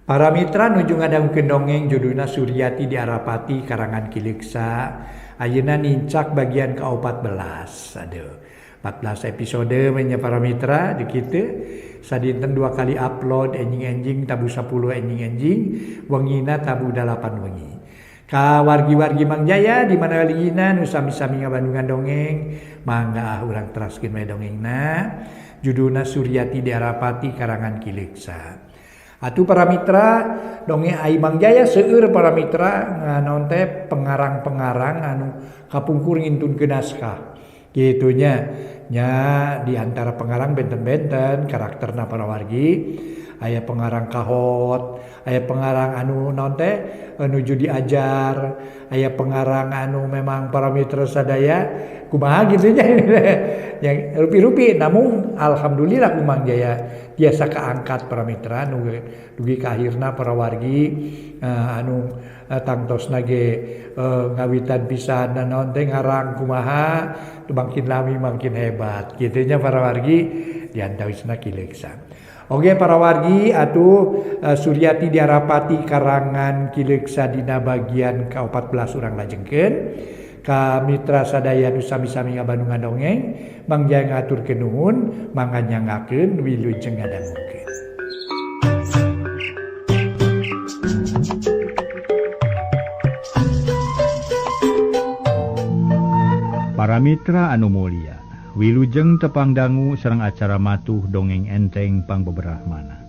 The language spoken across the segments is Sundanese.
Para mitra nuju ngadangukeun dongeng judulna Suryati Diarapati karangan Ki Leuksa. Ayeuna nincak bagian ke-14. Aduh, 14 episode we nya para mitra di kitu. Sadinten 2 kali upload enjing-enjing tabuh 10 enjing-enjing, wengina tabuh 8 wengi. Ka wargi-wargi Mang Jaya di mana ligina nu sami-sami ngabandungan dongeng, mangga ah urang teraskeun we dongengna. Judulna Suryati Diarapati karangan Ki Leuksa. Atuh para mitra dongeng ai Mang Jaya seueur para mitra naon teh pengarang-pengarang anu kapungkur ngintunkeun naskah. Kitu nya. Nya di antara pengarang benten-benten karakterna para wargi. Aya pengarang kahot, aya pengarang anu naon teh nuju diajar, aya pengarang anu memang para mitra sadaya kumaha kitu nya. Yang rupi-rupi namun alhamdulillah ku Mang Jaya tiasa kaangkat para mitra nu dugi ka akhirna para wargi anu tangtosna ge ngawitan pisan naon teh ngarang kumaha makin lami makin hebat kitu nya para wargi diantawisna Ki Leuksa. Oke para wargi atuh Suryati Diarapati karangan Ki Leuksa dina bagian ke-14 urang lajengkeun. Ka mitra sadaya nu sami-sami ngabandungan dongeng, Mang Jaya ngaturkeun nuhun, mangga nyangakeun wilujeng ngadangukeun. Para mitra anu mulia, wilujeng tepang dangu sareng acara matuh dongeng enteng pangbeberah manah.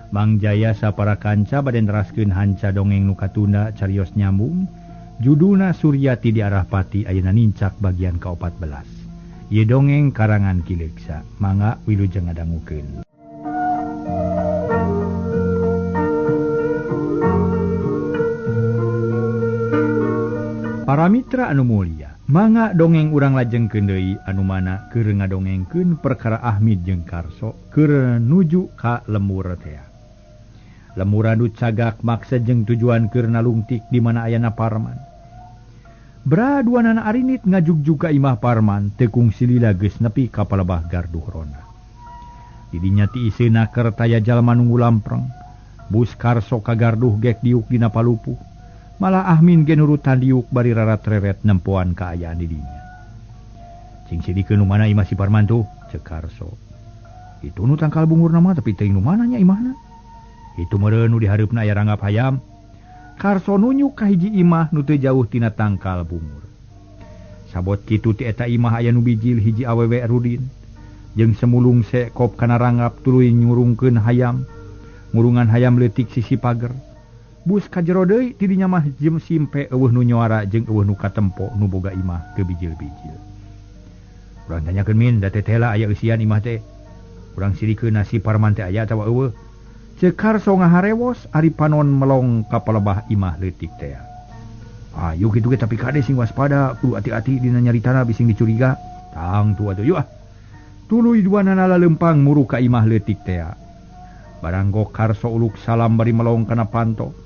Mang Jaya sapara kanca bade neraskeun hanca dongeng nu katunda carios nyambung, judulna Suryati Diarapati ayeuna nincak bagian ke-14. Ieu dongeng karangan Ki Leuksa, mangga wilujeng ngadangukeun. Para mitra anu mulia, mangga dongeng urang lajengkeun deui anu mana keur ngadongengkeun perkara Ahmid jeung Karso keur nuju ka lembur tea. Lembur anu cagak maksa jeung tujuan keur nalungtik di mana ayana Parman. Bra duanana arinit ngajugjug ka imah Parman teu kungsi lila geus nepi ka palebah garduh rona. Didinya ti iseuna keur taya jalma nunggu lampreng. Bus Karso ka garduh gek diuk dina palupuh. Malah Ahmin ge nurutan diuk bari rarat-reret nempoan kaayaan didinya. Cing sidikeun nu mana imah si Parman tuh? Ceuk Karso. Itu nu tangkal bungurna mah tapi teuing nu mana nya imahna? Itu meureun nu dihareupna aya ranggap hayam. Karso nunjuk ka hiji imah nu teu jauh tina tangkal bungur. Sabot kitu ti eta imah aya nu bijil hiji awewe rudin. Jeung semulung sekop kana ranggap tuluy nyurungkeun hayam. Ngurungan hayam leutik sisi pager. Bus ka jero deui ti dinya mah jeung simpe eueuh nu nyuara jeung eueuh nu katempo nu boga imah teu bijil-bijil. Urang tanyakeun min da teh teh aya eusian imah teh. Urang sirikeun si Parman teh aya atawa eueuh. Ceuk Karso ngaharewos ari panon melong ka palebah imah leutik teh. Ayo kitu ge tapi kade sing waspada kudu ati-ati dina nyaritana bising dicuriga. Tang tu atuh yuk ah. Tuluy duanana lalempang muru ka imah leutik teh. Barang go Karso uluk salam bari melong kana panto.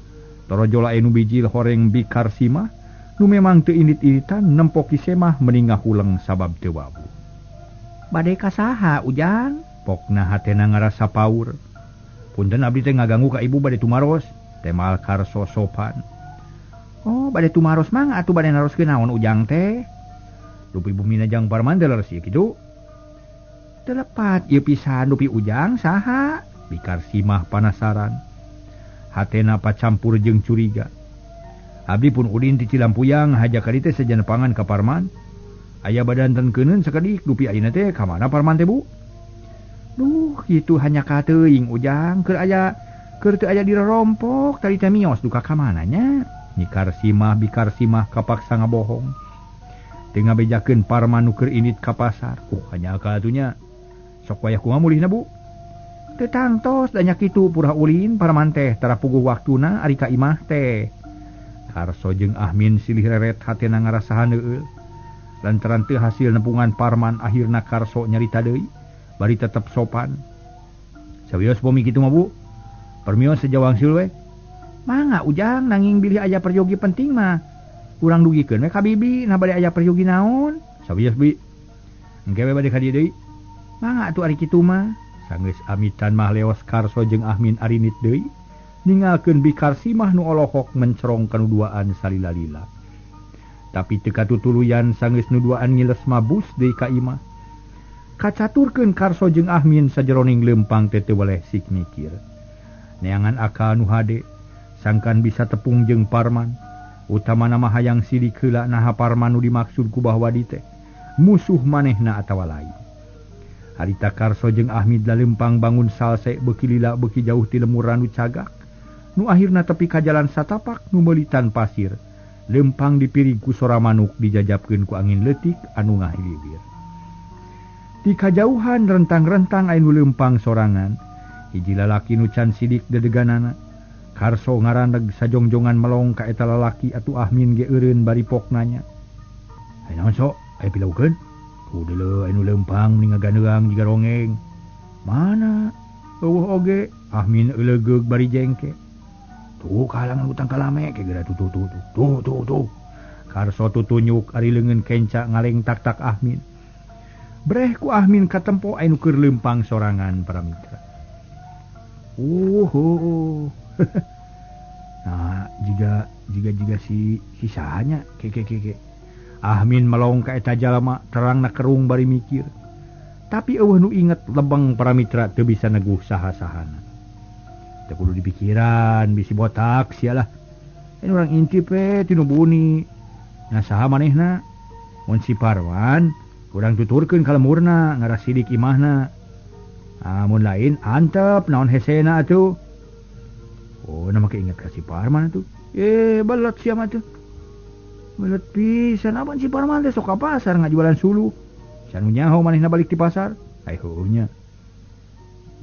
Torojola anu bijil horeng bikar simah nu memang teu indit-inditan nempoki semah meni ngahuleng sabab teu wabu. Bade ka saha Ujang? Pokna hatena ngarasa paur. Punten abdi teh ngaganggu ka ibu bade tumaros, temal Karso sopan. Oh, bade tumaros mah atuh bade naroskeun naon Ujang teh? Dupi bumina jang Parman teh leres ieu kitu. Teu lepat ieu pisan dupi Ujang saha? Bikar simah panasaran. Hatena pacampur jeung curiga. Abdi pun ulin ti Cilampuyang haja ka dieu teh sejen pangan ka Parman. Aya badan tengkeuneun sakedik dupi ayeuna teh ka mana Parman teh Bu? Duh, kitu hanya ka teuing Ujang keur aya keur teu aya dirompok tadi teh mios duka ka mana nya? Nyikar simah bikar simah kapaksa ngabohong. Teu ngabejakeun Parman nu keur indit ka pasar. Hanya ka atuh nya. Sok wayah kumaha mulihna Bu? Teu tangtos da nya kitu purah ulin Parman teh tara puguh waktuna ari ka imah teh. Karso jeung Ahmin silih reret hatena ngarasa haneueul. Lantaran teu hasil nepungan Parman akhirna Karso nyarita deui bari tetep sopan. Sawios pomi kitu mah Bu. Permios sejawang sil we. Mangga Ujang nanging bilih aya peryogi penting mah. Urang dugikeun we ka bibi nah bade aya peryogi naon? Sawios bi. Engke we bade ka dieu deui. Mangga atuh ari kitu mah. Sanggeus amitan mah leos Karso jeung Ahmin arinit deui. Ningalkeun Bikar Simah nu olohok mencerong kanu duaan salila-lila. Tapi teu katutuluyan sanggeus nu duaan ngiles mabus deui ka imah. Kacaturkeun Karso jeung Ahmin sajeroning leumpang teh teu weleh sik mikir. Neangan akal nu hade sangkan bisa tepung jeung Parman. Utamana mah hayang sidik heula naha Parman nu dimaksud ku Bahwadi teh musuh manehna atawa lain. Harita Karso jeung Ahmid lalempang bangun salse beuki lila beuki jauh ti lemur nu cagak. Nu akhirna tepi ka jalan satapak nu meulitan pasir. Lempang dipirig ku sora manuk dijajabkeun ku angin leutik anu ngahiliwir. Ti kajauhan rentang-rentang aya nu lempang sorangan. Hiji lalaki nu can sidik dedeganana. Karso ngarandeg sajongjongan melong ka eta lalaki atuh Ahmin ge eureun bari pok nanya. "Aya naon sok? Aya pilaukeun?" "Ku deuleu aya nu lempang meni ngaganeang jiga rongeng." "Mana?" "Eueuh oge." Ahmin eulegeug bari jengke. "Tuh kahalangan utang kalame ke geura tuh tuh tuh tuh tuh tuh." Karso tutunyuk ari leungeun kenca ngaleng tak-tak Ahmin. Breh ku Ahmin katempo aya nu keur lempang sorangan para mitra. Oh. Nah, jiga si sisanya ke. Ahmin melong ka eta jalma terangna kerung bari mikir. Tapi eueuh nu inget lebeng para mitra teu bisa neguh saha-sahana. Teu kudu dipikiran bisi botak sialah. Ini urang intip we ti nu buni. Nah saha manehna? Mun si Parwan urang tuturkeun ka lemurna ngarasidik imahna. Amun lain antep naon hesena atuh. Oh, nama keinget ka si Parman atuh. Belet sia mah tuh. Belet pisan apan si Parman teh sok ka pasar ngajualan suluh. Sanu nyaho manehna balik ti pasar. Ai heueuh nya.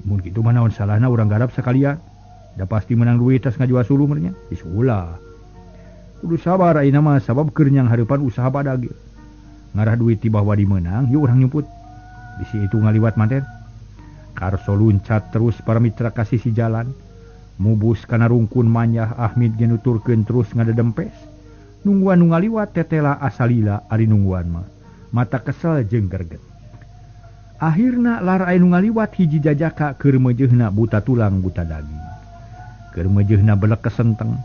Mun kitu mah naon salahna urang garap sakalian. Da pasti menang duit tas ngajual suluh meureun nya. Geus ulah. Kudu sabar ayeuna mah sabab keur nyang hareupan usaha badag. Ngarah duit ti bahwa dimeunang, yuk urang nyumput. Bisi itu ngaliwat manten. Karso luncat terus para mitra ka sisi jalan. Mubus kana rungkun manyah Ahmid ge nuturkeun terus ngadedempes. Nungguan nu ngaliwat tetela asalila ari nungguan mah. Mata kesel jeung gerget. Akhirna lar aya nu ngaliwat hiji jajaka keur meujeuhna buta tulang buta daging. Keur meujeuhna belek kesenteng.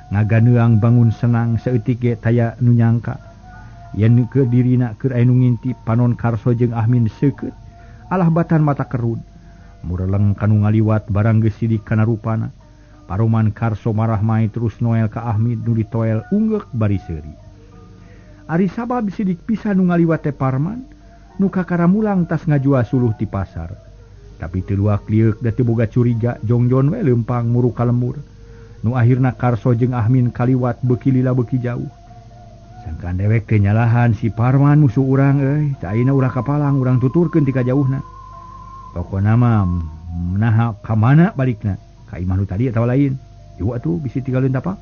Ngaganeang bangun senang saeutik ge taya nu nyangka. Yen keur dirina keur aya nu ngintip panon Karso jeung Ahmin seukeut. Alah batan mata kerud. Mureleng kanu ngaliwat barang geus sidik kana rupana. Paruman Karso marah mae terus noel ka Ahmid nu ditoel unggeuk bari seuri. Ari sabab sidik pisan nu ngaliwat teh Parman nu kakara mulang tas ngajual suluh ti pasar. Tapi teu luak lieuk da teu boga curiga jongjon we leumpang muru ka lembur. Nu akhirna Karso jeung Ahmin kaliwat beuki lila beuki jauh. Sangkan dewek teh nyalahan si Parman musuh urang euy, tah ayeuna ulah kapalang urang tuturkeun ti kajauhna. Pokona mah naha ka mana balikna? Ka imah nu tadi atawa lain? Yuk atuh bisi tinggalin tapak.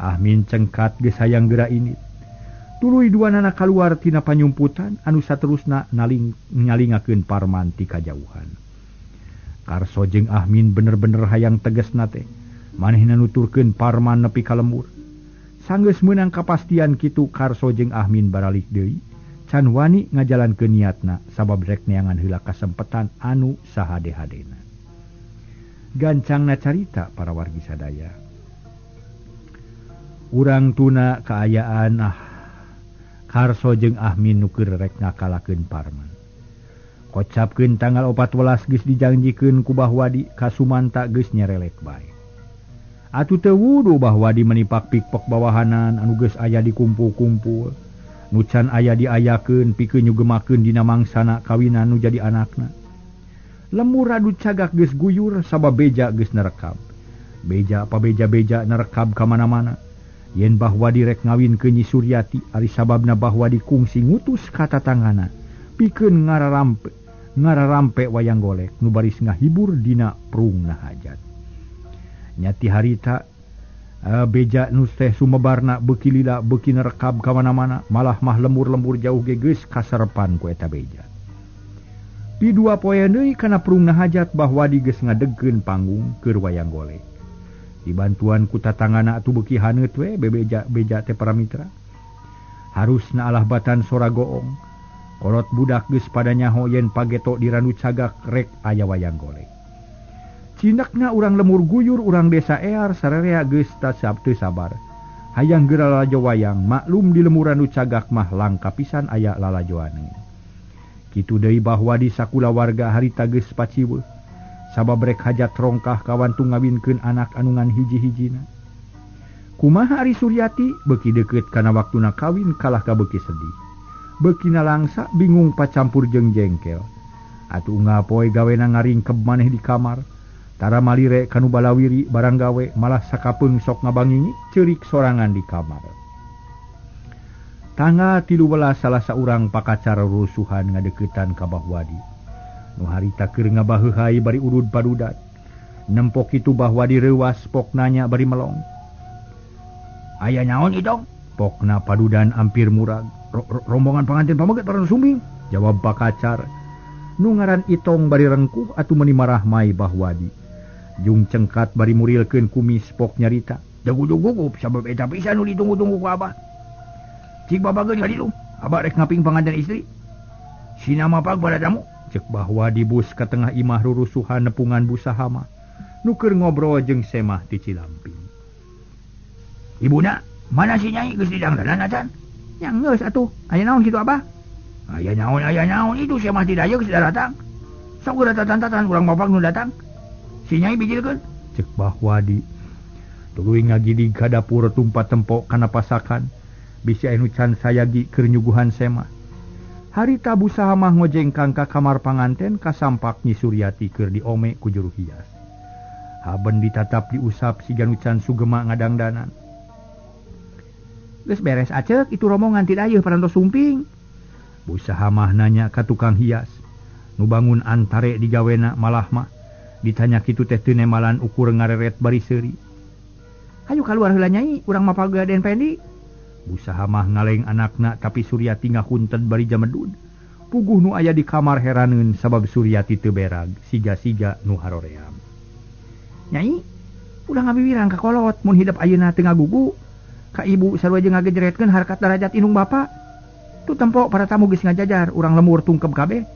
Ahmin cengkat geus hayang geura ini. Tuluy duanana kaluar tina panyumputan anu saterusna nyalingakeun Parman ti kajauhan. Karso jeung Ahmin bener-bener hayang tegesna teh. Manehna nuturkeun Parman nepi ka lembur. Sanggeus meunang kapastian kitu Karso jeung Ahmin baralik deui. Can wani ngajalankeun niatna sabab rek neangan heula kasempetan anu sahade-hadena. Gancangna carita para wargi sadaya. Urang tuna kaayaan Karso jeung Ahmin nu keur rek ngakalakeun Parman. Kocapkeun tanggal 14 geus dijanjikeun ku Bahwadi ka Sumanta geus nyerelek bae. Atuh teu wudu Bahwadi menipak pikpek bawahanan anu geus aya dikumpul-kumpul. Nu can aya diayakeun pikeun nyugemakeun dina mangsana kawinan nu jadi anakna. Lemur adu cagak geus guyur sabab beja geus nerekab. Beja apa beja-beja nerekab ka mana-mana. Yen Bahwadi rek ngawinkeun Nyi Suryati ari sababna Bahwadi kungsi ngutus ka tatangana pikeun ngararampe wayang golek nu baris ngahibur dina prungna hajat. Nyati harita beja nu teh sumebarna beuki lila beuki nerekab ka mana-mana malah mah lembur-lembur jauh ge geus kaserepan ku eta beja. Pi dua poe deui kana prungna hajat Bahwadi geus ngadegkeun panggung keur wayang golek. Dibantuan ku tatangana atuh beuki haneut we bebeja-beja teh para mitra. Harusna alah batan sora goong. Kolot budak geus pada nyaho yen pageto di Ranu Cagak rek aya wayang golek. Cindakna urang lemur guyur urang desa ear sararea geus teu sabar. Hayang geura lalajo wayang, maklum di lemuran nu cagak mah langka pisan aya lalajoan. Kitu deui bahwa di sakulawarga harita geus paciweuh. Sabab rek hajat rongkah kawantu ngawinkeun anak anu ngan hiji-hijina. Kumaha ari Suryati beuki deukeut kana waktuna kawin kalah ka beuki sedih. Beuki nalangsa bingung pacampur jeung jengkel. Atuh unggal poe gawena ngaringkeb maneh di kamar. Tara malire kanu balawiri barang gawe malah sakapeung sok ngabangingi ceurik sorangan di kamar. Tanggal 13 salah saurang pakacara rusuhan ngadeuketan ka Bahwadi. Nu harita keur ngabaheuhai bari urud padudat. Nempok kitu Bahwadi reuwas pok nanya bari melong. Aya naon Itong? Pokna padudan ampir murag. Rombongan panganten pameget para sumbing, jawab pakacar. Nu ngaran Itong bari rengkuh atuh meuni marah mai Bahwadi. Jung cengkat bari murilkeun kumis pok nyarita. Dagudugugup sabab eta pisan nu ditunggu-tunggu ku abah. Cik babageun ka ditu, abah rek ngaping panganten istri. Sina mapag pada tamu. Cek Bahwadi bus ka tengah imah rurusuhan nepungan busahama. Nu keur ngobrol jeung Semah ti Cilamping. Ibuna, mana si Nyai geus didangdanan acan? Nya geus atuh, aya naon kitu abah? Aya naon itu Semah ti daya geus datang. Sok geura tatan-tatan urang bapak nu datang. Si Nyai bijilkeun. Cek Bahwadi. Tuluy ngagidig ka dapur tumpat tempok kana pasakan. Bisi anu can sayagi keur nyuguhan Semah. Harita busaha mah ngojengkang ka kamar panganten kasampak Nyi Suryati keur diome ku juru hias. Haben ditatap diusap siga nu can sugema ngadangdanan. Geus beres acek itu rombongan ti dayeuh parantos sumping. Busaha mah nanya ka tukang hias. Nu bangun antare digawena malah mah ditanya kitu teh teu nemalan ukur ngareret bari seuri. Hayu kaluar heula Nyai, urang mah paga Den Pendi. Busaha mah ngaleng anakna tapi Suryati ngahunten bari jamedud. Puguh nu aya di kamar heraneun sabab Suryati teu berag siga-siga nu haroream. Nyai, ulah ngawiwirang ka kolot mun hidep ayeuna teu ngagugu. Ka ibu sarua jeung ngagejeretkeun harkat darajat indung bapa. Tu tempo para tamu geus ngajajar urang lemur tungkeb kabeh.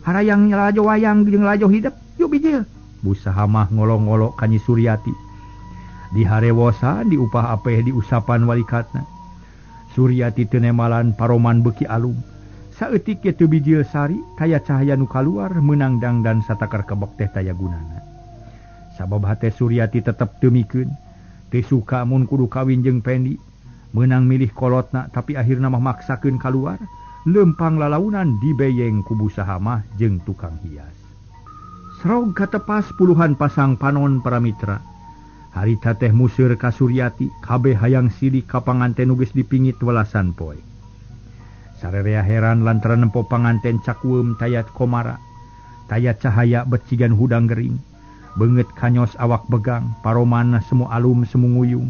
Harayang lalajo wayang jeung lalajo hidep, yuk bijil. Busaha mah ngolong-ngolok ka Nyi Suryati. Diharewosan diupah apeh diusapan walikatna. Suryati teu nemalan paroman beuki alum. Saeutik ge teu bijil sari, taya cahaya nu kaluar meunang dangdan satakar kebek teh taya gunana. Sabab hate Suryati tetep teu mikeun. Teu suka mun kudu kawin jeung Pendi. Meunang milih kolotna tapi akhirna mah maksakeun kaluar, leumpang lalaunan dibeyeng ku busaha mah jeung tukang hias. Srog katepas puluhan pasang panon para mitra. Harita teh museur ka Suryati, kabeh hayang sidik ka panganten nu geus dipingit welasan poe. Sarerea heran lantaran nempo panganten cakueum taya komara, taya cahaya becigan hudang gering. Beungeut kanyos awak begang, paroman semu alum semu nguyung.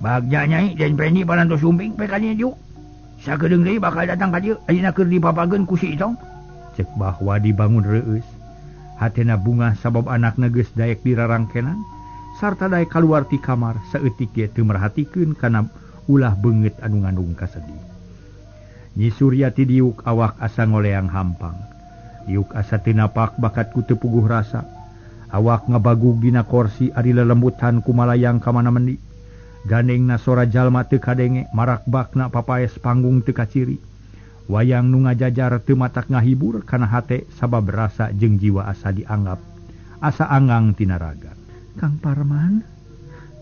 Bagja Nyai Den Pendi parantos sumping pe ka dieu juk. Sakedeung deui bakal datang ka dieu, ayeuna keur dipapageun ku si Itong. Cek Bahwadi bangun reueus. Hatena bungah sabab anakna geus daek dirarangkenan sarta daek kaluar ti kamar saeutik ge teu merhatikeun kana ulah beungeut anu ngandung kasedih. Nyi Suryati diuk awak asa ngoleang hampang. Diuk asa teu napak bakat ku teu puguh rasa. Awak ngabagug dina korsi ari lelembutan kumalayang ka mana mendi. Gandengna sora jalma teu kadenge, marakbakna papaes panggung teu kaciri. Wayang nu ngajajar teu matak ngahibur kana hate sabab rasa jeung jiwa asa dianggap asa anggang tina raga. Kang Parman,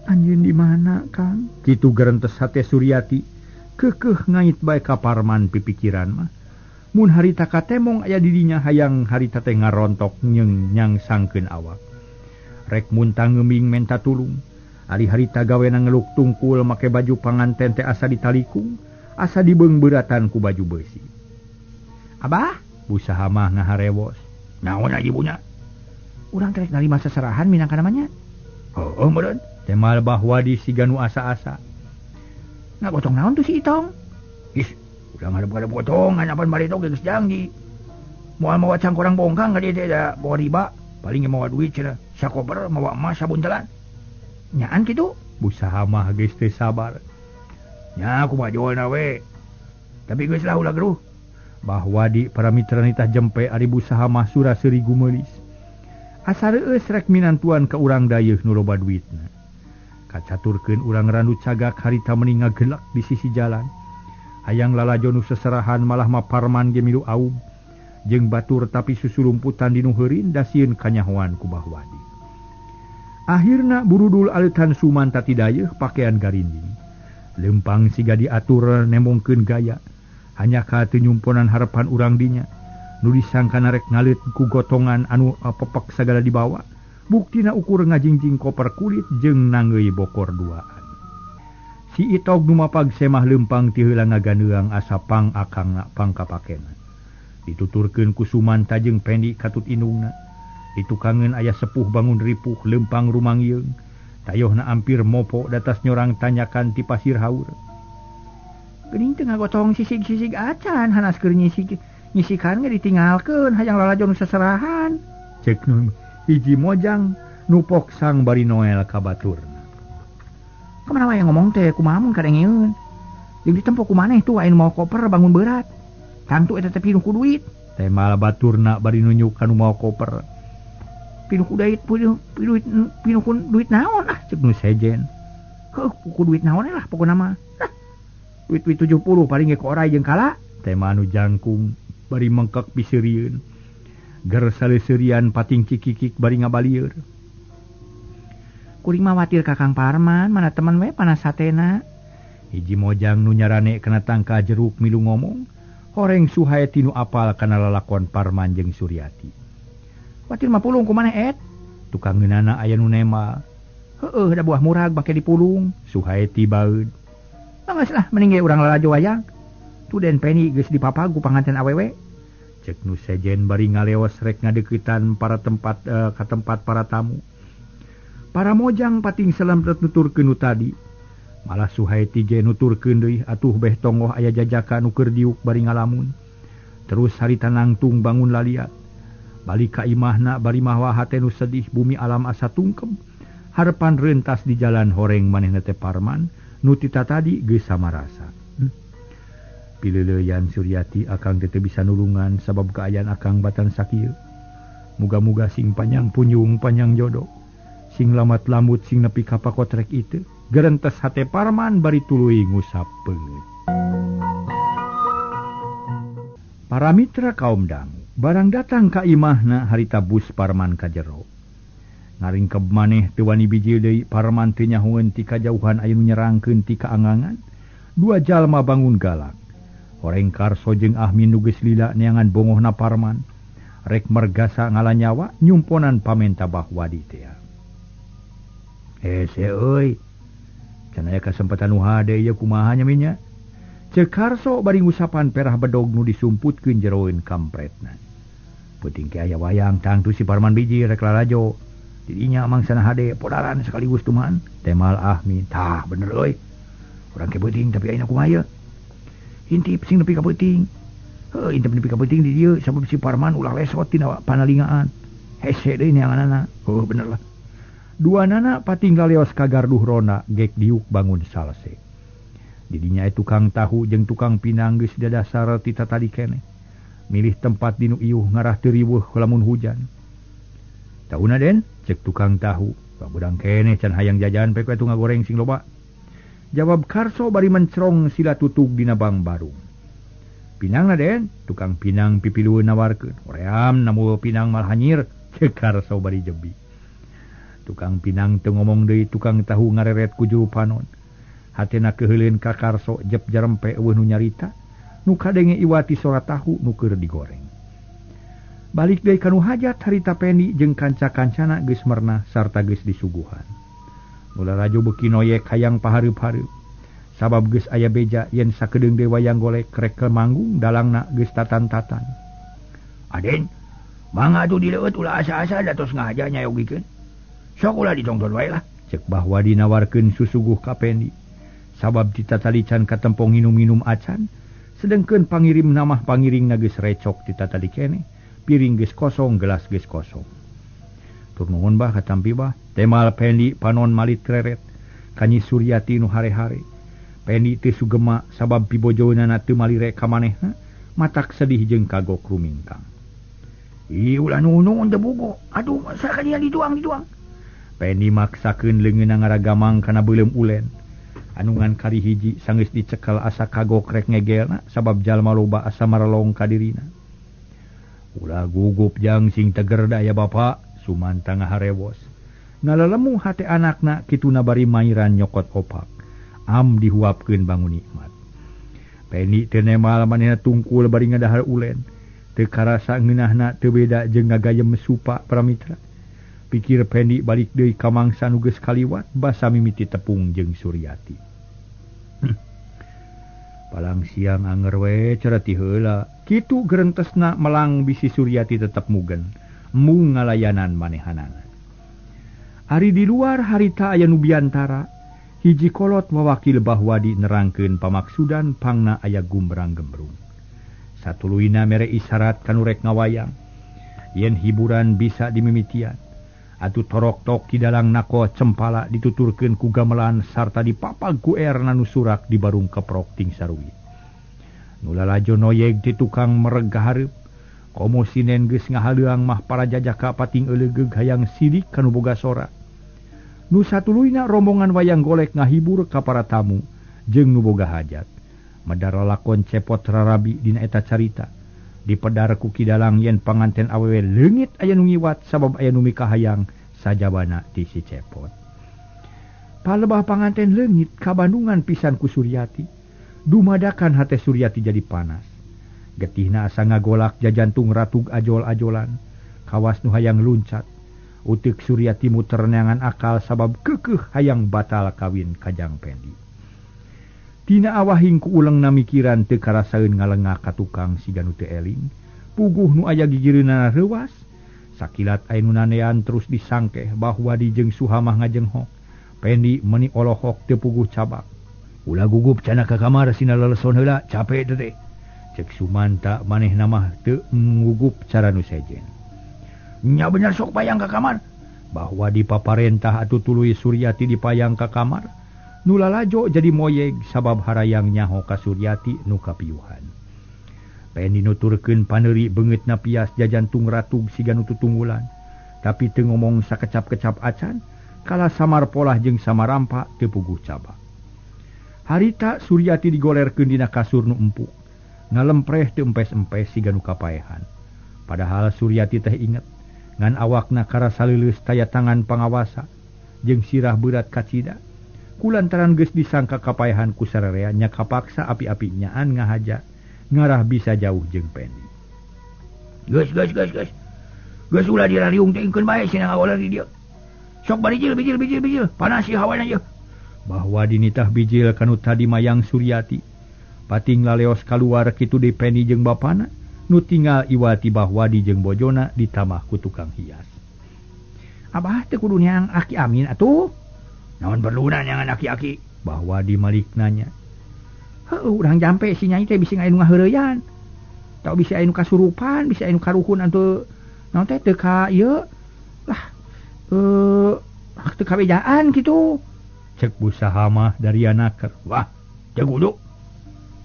anjeun di mana, Kang? Kitu gerentes hate Suryati, keukeuh ngait bae ka Parman pipikiran mah. Mun harita katemong aya di dinya hayang harita teh ngarontok nyeung nyangsangkeun awak. Rek muntah ngeuming menta tulung. Ari harita gawena ngeluk tungkul make baju panganten teh asa ditalikung, asa dibeungbeuratan ku baju beusi. Abah, busaha mah ngaharewos. Naon aja ibunya? Urang teh rek narima seserahan minangka namanya. Heueuh meureun. Temal Bahwadi siga nu asa-asa. Ngagotong naon tuh si Itong? Ih, udah ngadep-ngadep gotongan apan bari tong geus janji. Moal mawa cangkorang bongkang ka dieu teh da bawa riba, paling mawa duit cenah, sakoper mawa emas sabuntelan. Nyaan kitu? Busaha mah geus teu sabar. Nya kumaha jolna we. Tapi geus lah ulah geruh. Bahwadi para mitra nitah jempe ari busaha mah sura seuri gumeulis. Asa reueus rek minantuan ka urang dayeuh nu loba duitna. Kacaturkeun urang randu cagak harita meuni ngagelak di sisi jalan. Hayang lalajo nu seserahan malah ma Parman ge milu aub jeung batur tapi susulumputan dinu heurin dasieun kanyahoan ku Bahwadi. Akhirna burudul aleutan Sumanta ti dayeuh pakean garinding. Lempang siga diatur nembongkeun gaya. Hanya ka teu nyumponan harepan urang dinya. Nu disangka rek ngaleut ku gotongan anu pepek sagala dibawa. Buktina ukur ngajingjing koper kulit jeung nanggeuy bokor duaan. Si Itog nu mapag semah lempang ti heula ngaganeung asa pang akangna pangkapakena. Dituturkeun ku Sumanta jeung Pendi katut indungna. Ditukangeun aya sepuh bangun ripuh lempang rumangyeung. Tayohna ampir mopo datas nyorang tanyakan ti pasir haur. Geuning teu ngagotong sisig-sisig acan hanas keur nyisig nyisikan ge ditinggalkeun hayang lalajo nu seserahan. Cek nu hiji mojang nu poksang bari noel ka baturna. Kamana wae ngomong teh kumaha mun kadengeun. Jeung ditempo ku maneh tuh aya nu mawa koper bangun berat. Tangtu eta teh pinuh ku duit. Temal baturna bari nunjuk ka nu mawa koper. Pinuh ku duit, pinuh ku duit naon ah cek nu sejen. Heuh ku duit naon lah pokona mah. Ah, duit-duit 70 paling ge ku orai jeung kala. Tema anu jangkung bari mengkek piseurieun. Ger saleseurian pating cikikik bari ngabalieur. Kuring mah watir ka Kang Parman, mana teman we panas hatena. Hiji mojang nu nyarane kana tangka jeruk milu ngomong, horeng Suhaeti nu apal kana lalakon Parman jeung Suryati. Watir mah pulung ku maneh et. Tukang ngeunana aya nu nema. Heueuh da buah murag make dipulung. Suhaeti baeud. Geus lah mending ge urang lalajo wayang. Tu Den Peni geus dipapag ku panganten awewe. Cek nu sejen bari ngaleos rek ngadeuketan para tempat ka tempat para tamu. Para mojang pating salamret nuturkeun nu tadi. Malah Suhaeti ge nuturkeun deui atuh beh tonggoh aya jajaka nu keur diuk bari ngalamun. Terus harita nangtung bangun laliat. Balik ka imahna bari mawa hate nu sedih bumi alam asa tungkem. Harepan rentas di jalan horeng manehna teh Parman nu tita tadi geus samarasa. Pileuleyan Suryati akang teh teu bisa nulungan sabab kaayaan akang batan sakieu. Muga-muga sing panjang punjung panjang jodoh. Sing lamat lamut sing nepi ka pakotrek itu. Gerentes hate Parman bari tuluy ngusap peungeut. Para mitra kaum dangu barang datang ka imahna harita bus Parman ka jero. Ngaringkeb maneh teu wani bijil deui Parman teu nyahoeun ti kajauhan aya nu nyerangkeun ti kaangangan. Dua jalma bangun galak. Horeng Karso jeung Ahmin nu geus lila neangan bongohna Parman. Rek mergasa ngalanyawa nyumponan pamenta Bahwadi teh. Hese euy. Can aya kasempatan nu hade ieu kumaha nya minya? Ceuk Karso bari ngusapan perah bedog nu disumputkeun jeroeun kampretna. Peuting ke aya wayang tangtu si Parman biji rek lalajo. Didinya mangsana hade podaran sekaligus tuman. Temal Ahmin, tah bener euy. Urang ke peuting tapi ayeuna kumaha ieu? Intip sing nepi ka peuting. Heuh intip nepi ka peuting di dieu sabab si Parman ulah lesot tina panalingaan. Hese deui neanganana. Heuh bener lah. Dua nana pating laleos ka garduh rona gek diuk bangun salse. Didinya tukang tahu jeung tukang pinang geus dadasar ti tatadi keneh. Milih tempat dinu iuh ngarah teu riweuh lamun hujan. Tahuna Den, cek tukang tahu, babudang keneh can hayang jajan pek we ngagoreng sing loba. Jawab Karso bari mencrong sila tutug dina bang barung. Pinangna Den, tukang pinang pipilueun nawarkeun. Hoream namu pinang mal hanyir, cek Karso bari jebi. Tukang pinang teu ngomong deui tukang tahu ngareret ku juru panon. Hatena keuheuleun ka Karso jep jarempe eueuh nu nyarita, nu kadenge iwati sora tahu nu keur digoreng. Balik deui ka nu hajat harita Pendi jeung kanca-kancana geus mernah sarta geus disuguhan. Nu lalajo beuki noyek hayang pahareup-hareup. Sabab geus aya beja yen sakedeung deui wayang golek rek manggung dalangna geus tatan-tatan. Aden, mangga atuh dileueut ulah asa-asa da tos ngahaja nyayogikeun. Sok ulah ditongton wae lah. Cek Bahwadi nawarkeun susuguh ka Pendi. Sabab ditatali can katempong nginum-nginum acan, sedengkeun pangirim namah pangiringna geus recok ditatali keneh, piring geus kosong, gelas geus kosong. Tur nuhun bah katampi bah, temal Pendi panon malit reret, kanyi Suryati nu hare-hare. Pendi teu sugema sabab pibojoeunana teu malire ka manehna, matak sedih jeung kagok rumingkang. Ih ulah nuhun teu bugo. Aduh sakalian dituang. Pendi maksakeun leungeunna ngaragamang kana beuleum ulen. Anu ngan kari hiji sanggeus dicekel asa kagok rek ngegelna sabab jalma loba asa marelong ka dirina. Ulah gugup jang sing teger da aya bapa, Sumanta ngaharewos. Ngalalemu hate anakna kituna bari mairan nyokot opak. Am dihuapkeun bangun nikmat. Pendi teu nemal manehna tungkul bari ngadahar ulen. Teu karasa ngeunahna teu beda jeung ngagayem supa pramitra. Pikir Pendi balik deui ka mangsa nu geus kaliwat basa mimiti tepung jeung Suryati. Palang siang anger we cerati heula. Kitu gerentesna melang bisi Suryati tetep mugen, mung ngalayanan manehanana. Ari di luar harita aya nu biantara, hiji kolot mawakil Bahwadi nerangkeun pamaksudan pangna aya gumbrang gembrung. Satuluyna mere isyarat kanu rek ngawayang yen hiburan bisa dimimitian. Atuh torok-tok ki dalang nako cempala dituturkeun ku gamelan sarta dipapag ku erna nu surak di barung keprok ting saruit. Nu lalajo noyeg ti tukang mereg hareup. Komo sinen geus ngahaleuang mah para jajaka pating eulegeug hayang sidik kanu boga sora. Nu satuluyna rombongan wayang golek ngahibur ka para tamu jeung nu boga hajat. Medar lalakon cepot rarabi dina eta carita. Dipedar ku Ki Dalang yen panganten awewe leungit aya nu ngiwat sabab aya nu mikahayang sajabana ti si cepot. Palebah panganten leungit kabandungan pisan ku Suryati. Dumadakan hate Suryati jadi panas. Getihna asa ngagolak jajantung ratug ajol-ajolan. Kawas nu hayang luncat. Utik Suryati muter neangan akal sabab keukeuh hayang batal kawin kajang Pendi. Tina awahing ku ulengna mikiran teu karasaeun ngalengah ka tukang siga nu teu eling. Puguh nu aya gigireunana reuwas. Sakilat aya nu nanean terus disangkeh Bahwadi jeung Suhamah ngajenghok. Pendi meuni olohok teu puguh cabak. Ulah gugup cenah ka kamar sina leleson heula capek teh. Cek Sumanta manehna mah teu ngugup cara nu sejen. Nya bener sok payang ka kamar. Bahwadi paparentah atuh tuluy Suryati dipayang ka kamar. Nu lalajo jadi moyeg sabab harayang nyaho ka Suryati nu kapiuhan. Pendi nuturkeun paneuri beungeutna pias jajantung ratug siga nu tutunggulan. Tapi teu ngomong sakecap-kecap acan, kala samar polah jeung samarampa teu puguh cabak. Harita Suryati digolerkeun dina kasur nu empuk. Ngalempreh teu empes-empes siga nu kapaehan. Padahal Suryati teh inget ngan awakna karasa leuleus taya tangan pangawasa jeung sirah beurat kacida. Kulantaran geus disangka kapaehan ku sararea nya kapaksa api-api nyaan ngahaja ngarah bisa jauh jeung Pendi. Geus geus geus geus. Geus ulah dirariung teh ingkeun bae cenah ngagoler di dieu. Sok barijil bijil bijil bijil panas ieu hawana ieu. Bahwa dinitah bijil kanu tadi mayang Suryati. Pating laleos kaluar kitu deui Pendi jeung bapana nu tinggal iwati Bahwadi jeung bojona ditamah ku tukang hias. Abah teu kudu neang aki Amin atuh. Naon perluna nyangan aki-aki? Bahwadi malik nanya. Heuh, urang jampe si nyai teh bisi aya nu ngaheureyan. Tau bisi aya nu kasurupan, bisi aya nu karuhun atuh naon teh teu ka ieu. Lah, teu kabejaan kitu. Cek busaha mah dari anaker. Wah, teu kudu.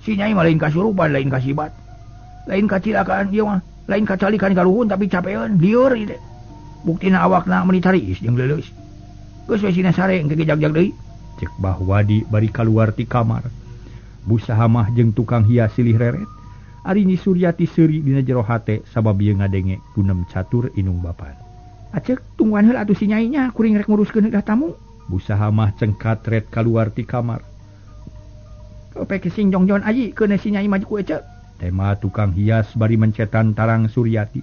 Si nyai mah lain kasurupan, lain kasibat. Lain kacilakaan ieu mah, lain kacalikan karuhun tapi capeun, lieur ieu teh. Buktina awakna meuni tariis jeung leuleus. Geus we sina sare engke jag-jag deui. Cek Bahwadi bari kaluar ti kamar. Busaha mah jeung tukang hias silih reret. Ari Nyi Suryati seuri dina jero hate sabab ieu ngadenge gunem catur inung bapan. Acek tungguan heula atuh si nyai nya kuring rek nguruskeun heula tamu. Busaha mah cengkat ret kaluar ti kamar. Opek sing jongjon aji keun si nyai maju ku ece. Tema tukang hias bari mencetan tarang Suryati.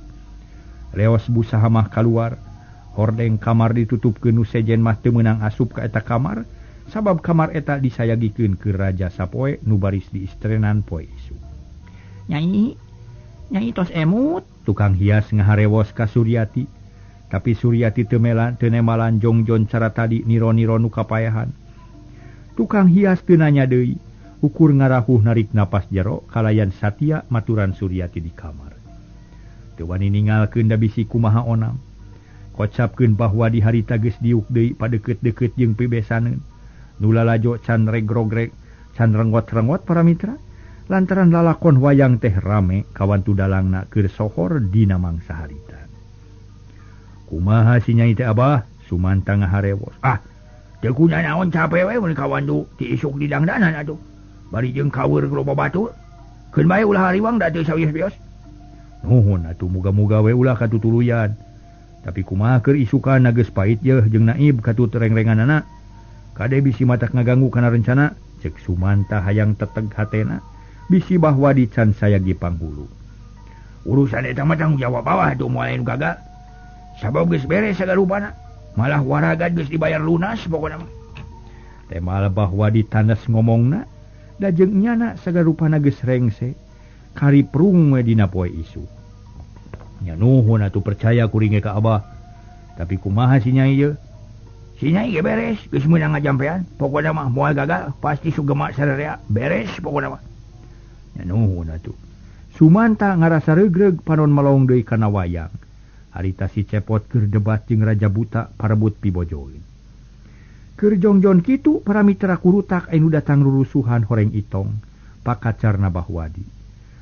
Leos busaha mah kaluar. Hordeng kamar ditutupkeun nu sejen mah teu meunang asup ka eta kamar sabab kamar eta disayagikeun ke raja sapoe nu baris diistrenan poe isuk. Nyai, nyai tos emut, tukang hias ngaharewos ka Suryati. Tapi Suryati teu melan teu nemalan jongjon cara tadi niro-niro nu kapaehan. Tukang hias teu nanya deui, ukur ngarahuh narik napas jero kalayan satia maturan Suryati di kamar. Teu wani ningalkeun da bisi kumaha onam. Kocapkeun bahwa di harita geus diuk deui padeukeut-deukeut jeung pibesaneun. Nu lalajo can regrogrek, can renggot-renggot para mitra. Lantaran lalakon wayang teh rame kawantu dalangna keur sohor dina mangsa harita. Kumaha si Nyai teh Abah? Sumanta ngaharewos. Ah, teu kunaon cape we mun kawandu ti isuk di dangdanan atuh. Bari jeung kaweur loba batur. Keun bae ulah hariwang da teu sawios-wios. Nuhun atuh muga-muga we ulah katutuluyan. Tapi kumaha keur isukan geus pait yeuh jeung naib katut rengrenganana. Kade bisi matak ngaganggu kana rencana, cek Sumanta hayang teteg hatena. Bisi bahwa di can sayagi panghulu. Urusan eta mah tanggung jawab bawah atuh moal anu gagal. Sabab geus beres sagarupana. Malah waragat geus dibayar lunas pokona mah. Temal bahwa di tandas ngomongna da jeung nyana sagarupana geus rengse. Kari prung we dina poe isuk. Nya nuhun atuh percaya kuring ge ka Abah. Tapi kumaha si Nyai ieu? Si Nyai ge beres, geus meunang ngajampean. Pokona mah moal gagal, pasti sugema sararea beres pokona mah. Nya nuhun atuh. Sumanta ngarasa regreg panon melong deui kana wayang. Harita si Cepot keur debat jeung Raja Buta parebut pibojoeun. Keur jongjon kitu para mitra kurutak anu datang rurusuhan horeng Itong, pakacarna Bahwadi.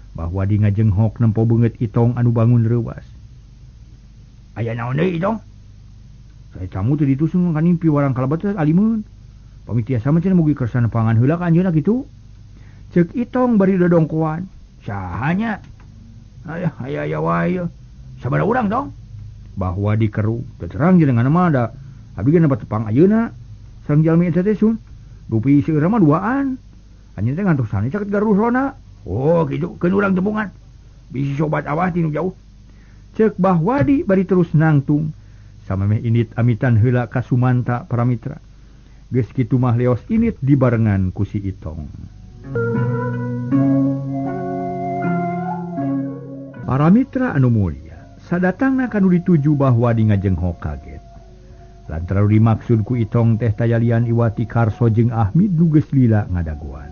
Bahwadi ngajenghok nempo beungeut Itong anu bangun reuwas. Aya naon deui Itong? Saya camu teu ditusung ka nimpi warang kalabat teh alimeun. Pami tiasa mah cenah mugi kersana pangan heula ka anjeunna kitu. Cek Itong bari dodongkoan. Sahanya? Aya aya aya wae. Sabaraha urang dong? Bahwa dikeru teu terang jenengan mah da abdi ge nempat tepang ayeuna. Sareng jalmi eta teh sun. Dupi seueur mah duaan. Anjeun teh ngantosan caket garusona. Oh kitu keun urang tembungan. Bisi sobat awah tinu jauh. Cek Bahwadi bari terus nangtung. Samemeh init amitan heula ka Sumanta para mitra. Geus kitu mah leos init dibarengan ku si Itong. Para mitra anu mulia, sadatangna kanu dituju Bahwadi ngajenghok kaget. Lantaran dimaksud ku Itong teh tayalian iwati Karso jeung Ahmid nu geus lila ngadagoan.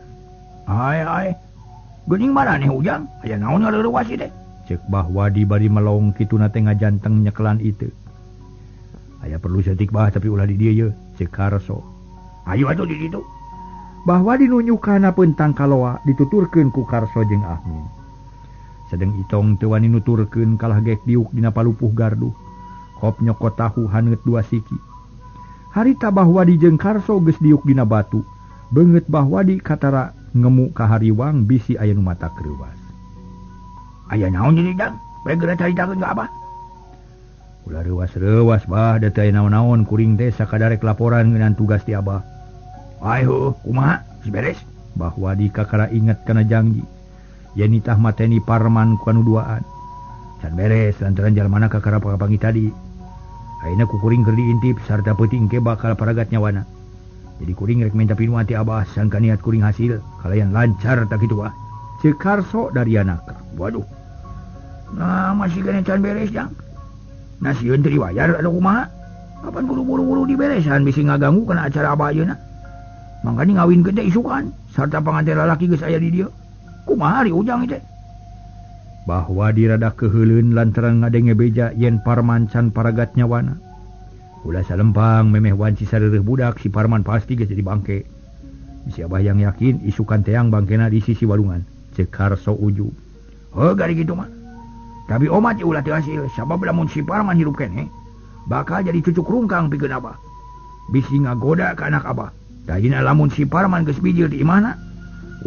Ai ai, geuning maraneh ujang, aya naon ngareurewas ieu teh? Ceuk Bahwadi bari melong kituna teh ngajanteng nyekelan itu. Aya perlu saeutik bah tapi ulah di dieu ye, ceuk Karso. Ayo atuh di ditu. Bahwadi nunyukana peutang kaloa dituturkeun ku Karso jeung Ahmid. Sedeng Itong teu wani nuturkeun kalah gek diuk dina palupuh garduh. Kop nyokot tahu haneut dua siki. Harita Bahwadi jeung Karso geus diuk dina batu. Beungeut Bahwadi katara ngemu ka hariwang bisi aya nu mata kreuwas. Aya naon jadi Jang? Bae geura caritakeun ka Abah. Ulah reuwas-reuwas bah da teu aya naon-naon kuring teh sakadarek laporan ngeunaan tugas ti Abah. Ai heuh, kumaha? Geus beres? Bahwadi kakara inget kana janji. Yen nitah mateni Parman ku anu duaan. Can beres lantaran jalmana kakara pakapangi tadi. Ayeuna ku kuring keur diintip sarta peuting ke bakal paragat nyawana. Jadi kuring rek minta pinuan ti Abah sangka niat kuring hasil kalayan lancar tak kitu bah. Ceuk Karso darianaka. Waduh. Nah, masih kena can beres Jang. Nah sieun teu dibayar atau kumaha? Kapan kudu buru-buru diberesan bisi ngaganggu kana acara Abah ayeuna. Mangkani ngawinkeun teh isukan sarta panganten lalaki geus aya di dieu. Kumaha ari ujang teh? Bahwa dirada keheuleun lantaran ngadenge beja yen Parman can paragat nyawana. Ulah salempang memeh wanci sareureun budak si Parman pasti geus jadi bangke. Bisi Abah yang yakin isukan teang bangkena di sisi walungan. Ceuk Karso ujug. Heuh gari kitu mah. Tapi omat ulah teu hasil sabab lamun si Parman hirup keneh bakal jadi cucuk rungkang pikeun Abah. Bisi ngagoda ka anak Abah. Dajina lamun si Parman geus bijil di imahna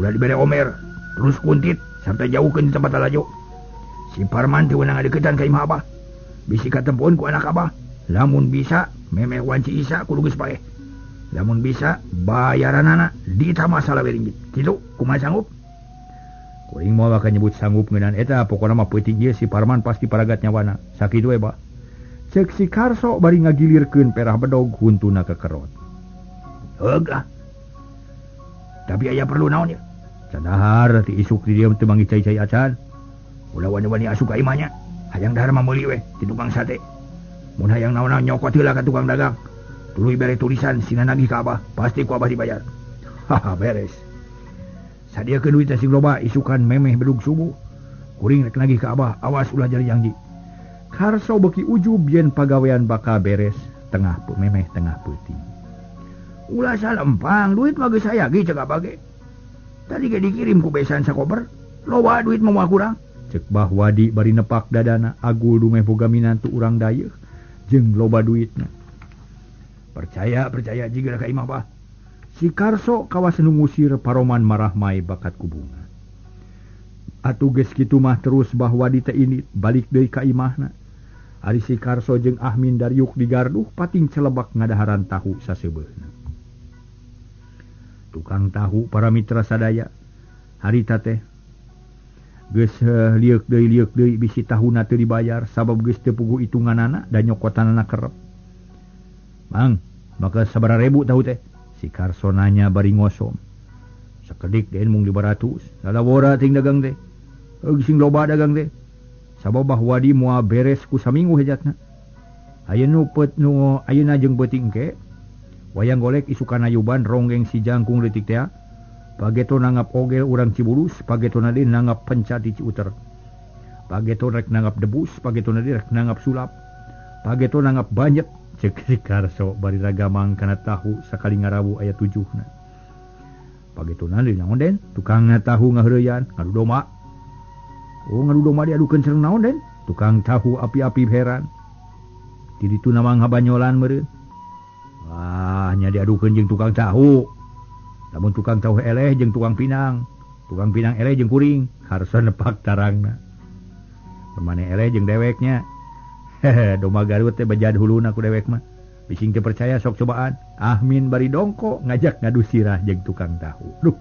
ulah dibere omer terus kuntit sampai jauhkeun di tempat lalajo. Si Parman teu meunang ngadeukeutan ka imah Abah. Bisi katempoeun ku anak Abah. Lamun bisa memeh wanci Isa kudu geus paeh. Lamun bisa bayaranana ditambah salawe ringgit. Kitu kumaha sanggup? Kuring moal bakal nyebut sanggup ngeunaan eta pokona mah peuting ieu si Parman pasti paragat nyawana. Sakitu we bah. Ceuk si Karso bari ngagilirkeun perah bedog huntuna kekerot. Heug ah. Tapi aya perlu naon ya? Can dahar ti isuk di dieu teu manggih cai-cai acan. Ulah wani-wani asup ka imahnya. Hayang dahar mah meuli we ti tukang sate. Mun hayang naon-naon nyokot heula ka tukang dagang. Tuluy bere tulisan sina nagih ka Abah, pasti ku Abah dibayar. Haha beres. Sadiakeun duit sing loba isukan memeh bedug subuh. Kuring rek nagih ka Abah, awas ulah jadi janji. Karso beuki ujub yen pagawean bakal beres tengah memeh tengah peuting. Ulah salempang duit mah geus aya ge cek Abah ge. Tadi ge dikirim ku besan sakoper. Loba duit mah kurang. Cek Bah Wadi bari nepak dadana agul dumeh boga minantu urang dayeuh jeung loba duitna. Percaya percaya jiga ka imah bah. Si Karso kawas nu ngusir Paroman marah mae bakat ku bunga. Atuh geus kitu mah terus Bah Wadi teh ini balik deui ka imahna. Ari si Karso jeung Ahmin dariuk di garduh pating celebak ngadaharan tahu saseubeuna. Tukang tahu para mitra sadaya harita teh geus lieuk deui bisi tahuna teu dibayar sabab geus teu puguh hitunganana da nyokotanana kerep. Mang, maka sabaraha ribu tahu teh? Si Karso nanya bari ngosom. Sakedik den mung 500. Lalawora ting dagang teh. Sing loba dagang teh. Sabab Bah Wadi moal beres ku saminggu hejatna. Ayeuna pet nu ayeuna jeung beuting ke. Wayang golek isukan ayuban ronggeng si jangkung leutik teh. Pageto nanggap ogel urang Cibulus, pageto nadi nanggap pencat di Ciuter. Pageto rek nanggap debus, pageto nadi rek nanggap sulap. Pageto nanggap banyak. Cek si Karso bari ragamang kana tahu sakali ngarawu aya tujuhna. Pageto nadi naon den? Tukang tahu ngaheureuyan, ngadu domba. Oh ngadu domba diadukeun sareng naon den? Tukang tahu api-api heran. Ti ditu namang habanyolan meureun. Wah, nya diadukeun jeung tukang tahu. Lamun tukang tahu eleh jeung tukang pinang eleh jeung kuring, Karso nepak tarangna. Pemane eleh jeung deweknya. Hehe, domba Garut teh bejad huluna ku dewek mah. Bising teu percaya sok cobaan. Ahmin bari dongko ngajak ngadu sirah jeung tukang tahu. Duh.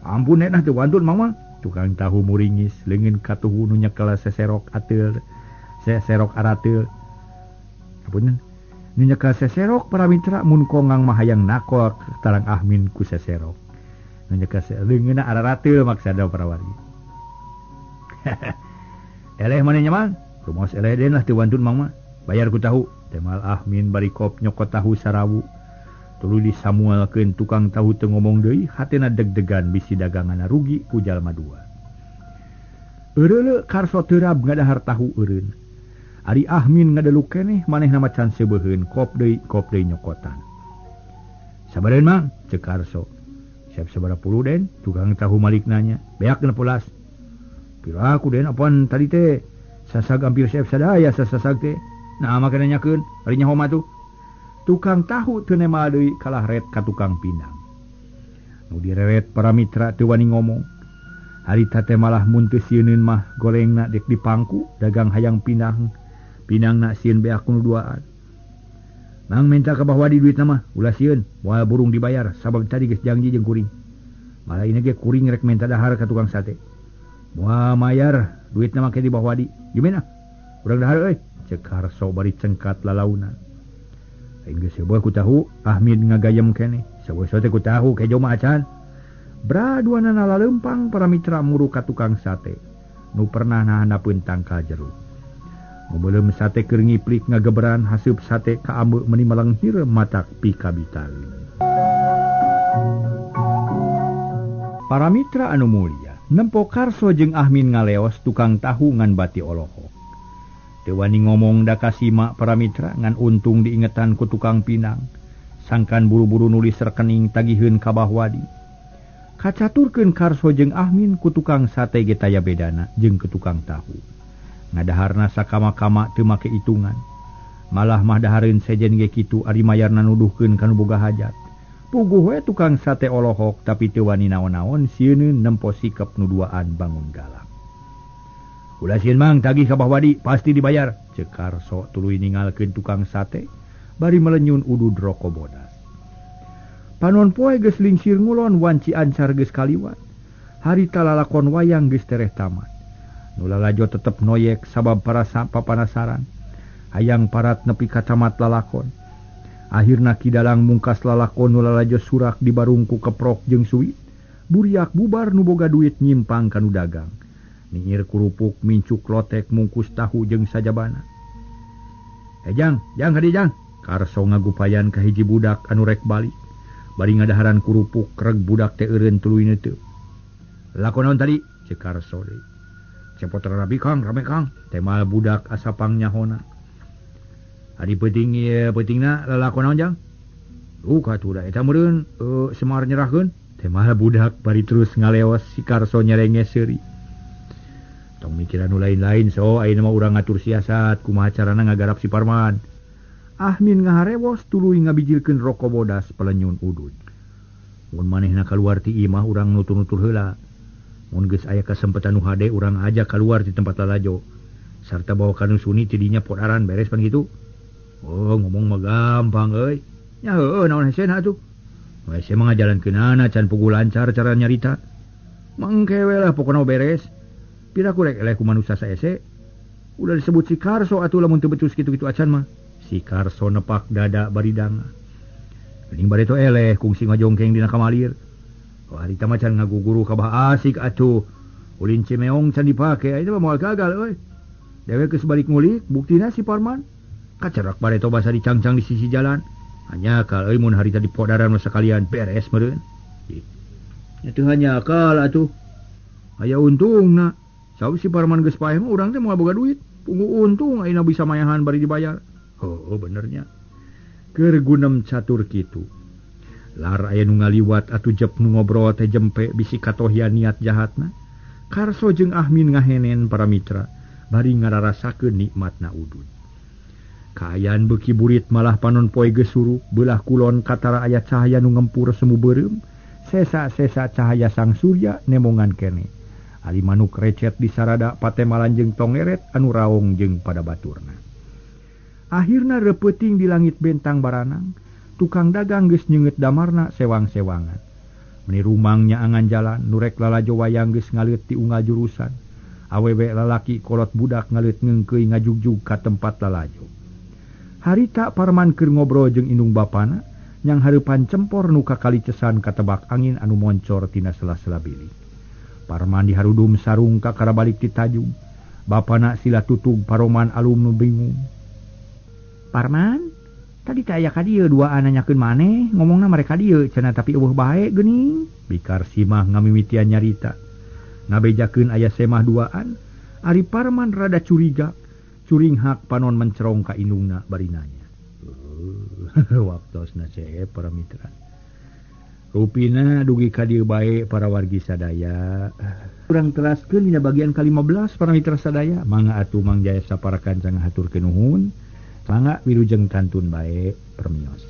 Ampun nah teu wantun mang mah. Tukang tahu muringis leungeun katuhu nu nyekel seserok ateul, seserok arateul. Apunten. Nu nyekel seserok para mitra mun kongang mah hayang nakol tarang Ahmin ku seserok. Nu nyekel leungeunna ararateul maksada para wargi. Eleh maneh nya mang? Rumaos eleh den lah teu wantun mang mah. Bayar ku tahu. Temal Ahmin bari kop nyokot tahu sarawu. Tuluy disamualkeun tukang tahu teu ngomong deui, hatena deg-degan bisi daganganna rugi ku jalma dua. Eureuleu Karso teurab ngadahar tahu eureun. Ari Ahmin ngadeluk keneh manehna macan seubeuheun kop deui nyokotan. Sabareun mang, ceuk Karso. Siap sabaraha puluh den? Tukang tahu malik nanya. Beak 16. Pira aku den apaan tadi teh? Sasag hampir siap sadaya sasasag teh. Nah make nanyakeun, ari nyaho mah tuh. Tukang tahu teu nemal deui kalah ret ka tukang pinang. Nu direret para mitra teu wani ngomong. Harita teh malah mun teu sieuneun mah gorengna dek dipangku dagang hayang pinang. Pinangna sieun beak ku nu duaan. Mang minta ka Bah Wadi duitna mah, ulah sieun, moal burung dibayar sabab tadi geus janji jeung kuring. Malah ini ge kuring rek minta dahar ka tukang sate. Moal mayar duitna make di Bah Wadi. Gimana? Urang dahar euy. Ceuk Karso bari cengkat lalauna. Aing geus seueuh ku tahu, Ahmid ngagayem keneh. Seueuh teh ku tahu kejo mah acan. Bra duanana laleumpang para mitra muru ka tukang sate. Nu pernah nahandapeun tangkal jeruk. Meuleum sate keur ngiplik ngageberan haseup sate ka ambe meuni malenghir matak pikabitaeun. Para mitra anu mulia, nempo Karso jeung Ahmin ngaleos tukang tahu ngan bati olohok. Teu wani ngomong da kasima para mitra ngan untung diingetan ku tukang pinang. Sangkan buru-buru nulis rekening tagiheun ka Bah Wadi. Kacaturkeun Karso jeung Ahmin ku tukang sate ge taya bedana jeung ke tukang tahu. Ngadaharna sakama-kama teu make hitungan. Malah mah dahareun sejen ge kitu ari mayarna nuduhkeun ka nu boga hajat. Puguh we tukang sate olohok tapi teu wani naon-naon sieuneun nempo sikep nu duaan bangun galak. Ulah sieun mang tagih ka Bah Wadi pasti dibayar. Ceuk Karso tuluy ningalkeun tukang sate bari melenyun udud roko bodas. Panon poe geus lingsir ngulon wanci ancar geus kaliwat. Harita lalakon wayang geus tereh tamat. Nu lalajo tetep noyek sabab para papanasaran. Hayang parat nepi ka tamat lalakon. Akhirna Ki Dalang mungkas lalakon nu lalajo surak di barungku keprok jeung suit. Buriak bubar nu boga duit nyimpang ka nu dagang. Nyinyir kerupuk, mincuk lotek, mungkus tahu jeung sajabana. Jang, jang hadi jang. Karso ngagupayan ka hiji budak anu rek balik. Bari ngadaharan kerupuk reg budak teh eureun tuluy neuteup. Lakon naon tadi? Ceuk Karso deui. Cepot rabi Kang, rame Kang. Temal budak asapang nyahona. Ari peuting ieu peutingna lalakon naon jang? Duh katuh da eta meureun Semar nyerahkeun. Teh mah budak bari terus ngaleos si Karso nyerenge seuri. Tong mikiran nu lain-lain so ayeuna mah urang ngatur siasat kumaha carana ngagarap si Parman. Ahmin ngaharewos tuluy ngabijilkeun roko bodas pelenyun udud. Mun manehna kaluar ti imah urang nutur-nutur heula. Mun geus aya kasempatan nu hade urang ajak kaluar ti tempat lalajo. Sarta bawa ka nu suni ti dinya podaran beres pan kitu. Oh ngomong mah gampang euy. Nya heueuh naon hesena atuh. Hese mah ngajalankeunana can puguh lancar cara nyarita. Mangke we lah pokona beres. Pira ku rek eleh ku manusa saese. Udah disebut si Karso atuh lamun teu becus kitu-kitu acan mah. Si Karso nepak dada baridanga. Geuning bareto eleh kungsi ngajongkeng dina kamalir. Oh harita mah can ngaguguru ka bah asik atuh. Ulin Cimeong can dipake ayeuna mah moal gagal euy. Dewek geus balik ngulik buktina si Parman. Kacerak bareto basa dicangcang di sisi jalan. Hanya akal euy mun harita dipodaran mah sakalian beres meureun. Nya teu hanya akal atuh. Aya untungna. Saur si Parman geus paeh mah urang teh moal boga duit. Punggu untung ayeuna bisa mayahan bari dibayar. Oh benernya. Keur gunem catur kitu. Lar aya nu ngaliwat atuh jep nu ngobrol teh jempe bisi katohyan niat jahatna. Karso jeung Ahmin ngahenen para mitra bari ngararasakeun nikmatna udud. Kaayaan beuki burit malah panon poe geus surup, beulah kulon katara aya cahaya nu ngempur semu beureum, sesa-sesa cahaya sang surya nemongan kene. Ali manuk recet di sarada patemalan jeung tongeret anu raong jeung pada baturna. Akhirna repeuting di langit bentang baranang, tukang dagang geus nyeungeut damarna sewang-sewangan. Meni rumang nyaangan jalan, nu rek lalajo wayang geus ngaleut ti unggal jurusan. Awewe lalaki kolot budak ngaleut ngeungkeuy ngajugjug ka tempat lalajo. Harita Parman keur ngobrol jeung indung bapana, nyang hareupan cempor nu kakalicesan katebak angin anu moncor tina sela-sela bilik. Parman diharudum sarung kakara balik ti tajug. Bapana sila tutug paroman alum nu bingung. Parman, tadi teh aya ka dieu duaan nanyakeun maneh, ngomongna mereka dieu cenah tapi eueuh bae geuning. Bikar simah ngamimitian nyarita. Ngabejakeun aya semah duaan, ari Parman rada curiga. Curinghak panon mencerong ka indungna bari nanya. Waktosna seep para mitra. Rupina dugi ka dieu bae para wargi sadaya. Urang teraskeun dina bagian ka-15 para mitra sadaya. Mangga atuh Mang Jaya sapara kanca ngahaturkeun nuhun. Mangga wilujeng kantun bae permios.